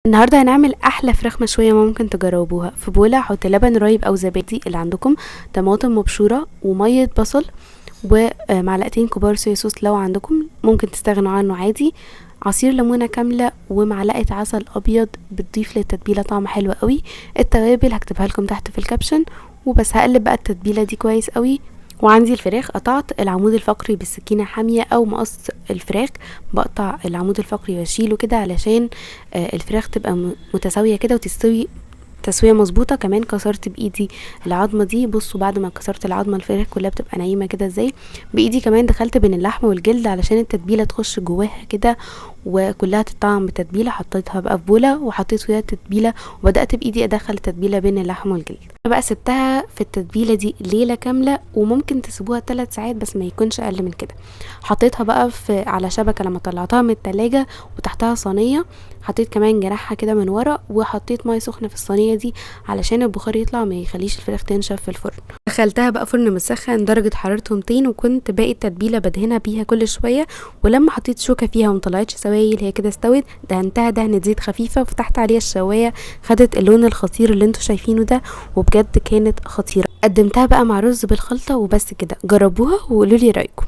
النهارده هنعمل احلى فراخ مشوية ممكن تجربوها. في بوله حط لبن رايب او زبادي اللي عندكم، طماطم مبشوره ومية بصل ومعلقتين كبار صويا صوص لو عندكم، ممكن تستغنوا عنه عادي، عصير ليمونه كاملة ومعلقة عسل ابيض بتضيف للتتبيله طعم حلو قوي. التوابل هكتبها لكم تحت في ال caption. وبس هقلب بقى التتبيله دي كويس قوي. وعندي الفراخ قطعت العمود الفقري بالسكينة حامية او مقص الفراخ، بقطع العمود الفقري واشيله كده علشان الفراخ تبقى متساوية كده وتستوي تسويه مظبوطة. كمان كسرت بايدي العظمة دي، بصوا بعد ما كسرت العظمة الفراخ كلها بتبقى نايمة كده ازاي. بايدي كمان دخلت بين اللحم والجلد علشان التتبيله تخش جواها كده وكلها تطعم بالتتبيله. حطيتها بقى في بوله وحطيت فيها التتبيله وبدات بايدي ادخل التتبيله بين اللحم والجلد. انا بقى سبتها في التتبيله دي ليلة كاملة، وممكن تسيبوها 3 ساعات بس ما يكونش اقل من كده. حطيتها بقى على شبكة لما طلعتها من التلاجة وتحتها صينية، حطيت كمان جناحها كده من ورا، وحطيت مية سخنة في الصينية دي علشان البخار يطلع ما يخليش الفراخ تنشف في الفرن. دخلتها بقى فرن مسخن درجه حرارته 200، وكنت باقي التتبيله بدهنها بيها كل شوية، ولما حطيت شوكه فيها وما طلعتش سوائل هي كده استوت، دهنتها دهنه زيت خفيفة وفتحت عليها الشوايه، خدت اللون الخطير اللي انتوا شايفينه ده، وبجد كانت خطيرة. قدمتها بقى مع رز بالخلطه وبس كده. جربوها وقولوا لي رايكم.